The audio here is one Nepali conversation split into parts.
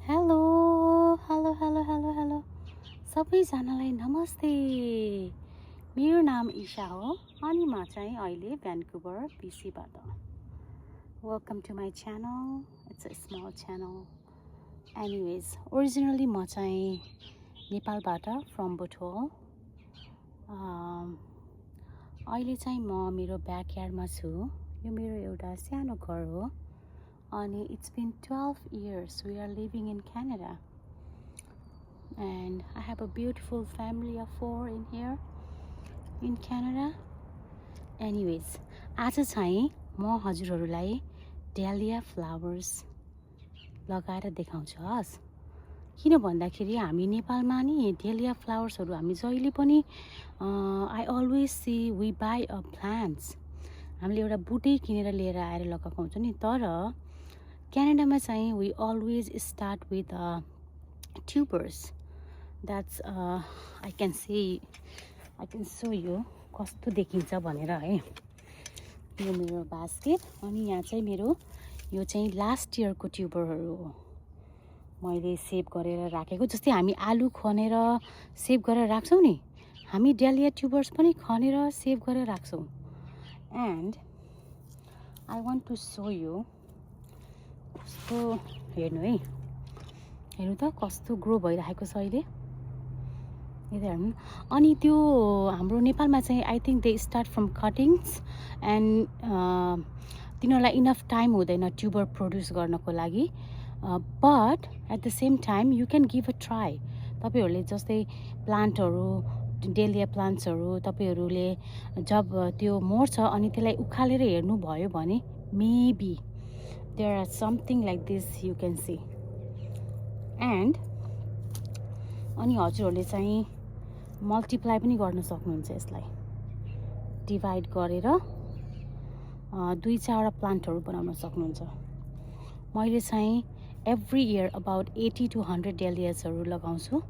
Hello hello hello hello hello सबैजनालाई नमस्ते। मेरो नाम ईशा हो अनि म चाहिँ अहिले भ्यान्कुभर BCबाट। Welcome to my channel. It's a small channel. Anyways originally म चाहिँ नेपालबाट फ्रम बुटवल। अहिले चाहिँ म मेरो ब्याकयार्डमा छु। यो मेरो एउटा सानो घर हो अनि it's been 12 years we are living in Canada and I have a beautiful family of 4 in here in Canada. Anyways, आज चाहिँ म हजुरहरूलाई डालिया फ्लावर्स लगाएर देखाउँछु हस्। किन भन्दाखेरि हामी नेपालमा नि डालिया फ्लावर्सहरू हामी जहिले पनि I always see we buy a plants, हामीले एउटा बुटै किनेर लिएर आएर लगाएको हुन्छ नि। तर क्यानाडामा चाहिँ we always start with tubers. That's I can show you कस्तो देखिन्छ भनेर है। यो मेरो बास्केट अनि यहाँ चाहिँ मेरो यो चाहिँ लास्ट इयरको ट्युबरहरू हो, मैले सेभ गरेर राखेको। जस्तै हामी आलु खनेर सेभ गरेर राख्छौँ नि, हामी डालिया ट्युबर्स पनि खनेर सेभ गरेर राख्छौँ। And I want to show you कस्तो, हेर्नु है, हेर्नु त कस्तो ग्रो भइरहेको छ अहिले। यता हेर्नु। अनि त्यो हाम्रो नेपालमा चाहिँ I think they start from cuttings and तिनीहरूलाई इनफ टाइम हुँदैन ट्युबर प्रड्युस गर्नको लागि। But at the same time you can give a try. तपाईँहरूले जस्तै प्लान्टहरू, डेलिया प्लान्ट्सहरू तपाईँहरूले जब त्यो मर्छ अनि त्यसलाई उखालेर हेर्नुभयो भने maybe there are something like this you can see. And अनि हजुरहरूले चाहिँ मल्टिप्लाई पनि गर्न सक्नुहुन्छ यसलाई, डिभाइड गरेर 2-4वटा प्लान्टहरू बनाउन सक्नुहुन्छ। मैले चाहिँ एभ्री इयर अबाउट 80 to 100 डेलियासहरू लगाउँछु।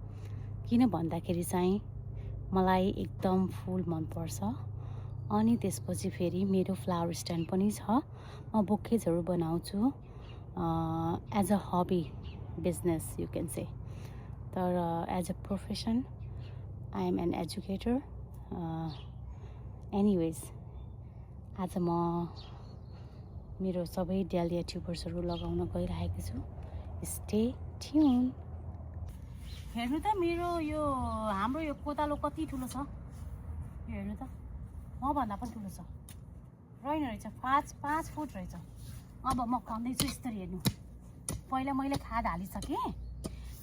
किन भन्दाखेरि चाहिँ मलाई एकदम फुल मनपर्छ। अनि त्यसपछि फेरि मेरो फ्लावर स्ट्यान्ड पनि छ, म बुकेजहरू बनाउँछु as a hobby business you can say. तर as a profession I am an educator. Anyways आज म मेरो सबै डालिया ट्युबर्सहरू लगाउन गइरहेको छु। Stay tune. हेर्नु त मेरो यो हाम्रो यो कोदालो कति ठुलो छ, हेर्नु त, मभन्दा पनि ठुलो छ रहेछ। 5 फुट रहेछ। अब म खन्दैछु यसरी, हेर्नु। पहिला मैले खाद हालिसकेँ।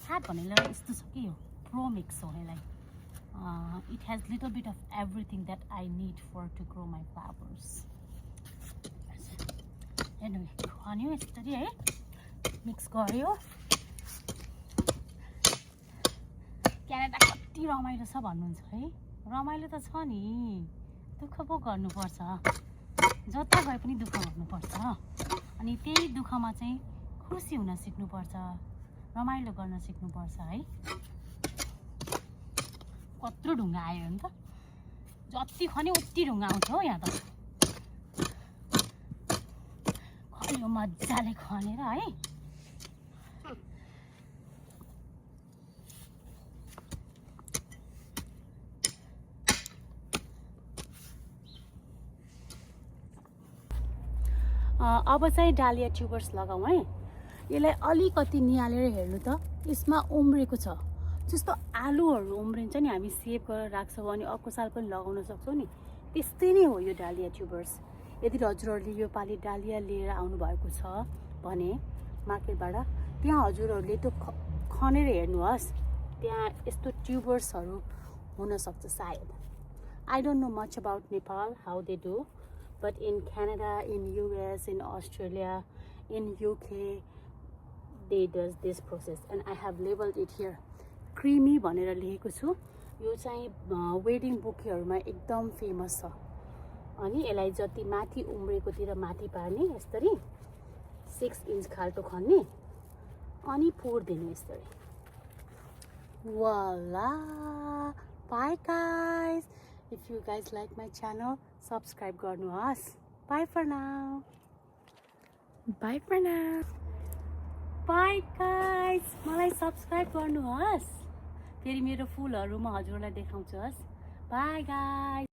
खाद भनेर यस्तो छ कि यो प्रो मिक्स हो यसलाई। It has little bit of everything that I need for to grow my flowers. हेर्नु, खन्यो यसरी है, मिक्स गर्यो। क्यानाडा कति रमाइलो छ भन्नुहुन्छ है। रमाइलो त छ नि, दुःख पो गर्नुपर्छ। जता गए पनि दुःख गर्नुपर्छ। अनि त्यही दुःखमा चाहिँ खुसी हुन सिक्नुपर्छ, रमाइलो गर्न सिक्नुपर्छ है। कत्रो ढुङ्गा आयो हेर्नु त, जति खन्यो उति ढुङ्गा आउँछ हो यहाँ त। खन्यो मजाले खनेर है। अब चाहिँ डालिया ट्युबर्स लगाउँ है। यसलाई अलिकति निहालेर हेर्नु त, यसमा उम्रेको छ। जस्तो आलुहरू उम्रिन्छ नि, हामी सेभ गरेर राख्छौँ अनि अर्को साल पनि लगाउन सक्छौँ नि, त्यस्तै नै हो यो डालिया ट्युबर्स। यदि हजुरहरूले यो पालि डालिया लिएर आउनुभएको छ भने मार्केटबाट, त्यहाँ हजुरहरूले त्यो खनेर हेर्नुहोस्, त्यहाँ यस्तो ट्युबर्सहरू हुनसक्छ सायद। I don't know much about Nepal how they do, but in Canada, in US, in Australia, in UK, they does this process and I have labeled it here creamy भनेर लेखेको छु। यो चाहिँ वेडिङ बुकेहरूमा एकदम फेमस छ। अनि यसलाई जति माथि उम्रेकोतिर माथि पार्ने, यसरी 6 इन्च खाल्टो खन्ने अनि फोर्दिने यसरी। Voila! Bye guys! If you guys like my channel, subscribe गर्नुहोस्। Bye for now. Bye for now. Bye guys. Guys मलाई सब्स्क्राइब गर्नुहोस् फेरि मेरो फुलहरू म हजुरहरूलाई देखाउँछु हस् बाई गाइस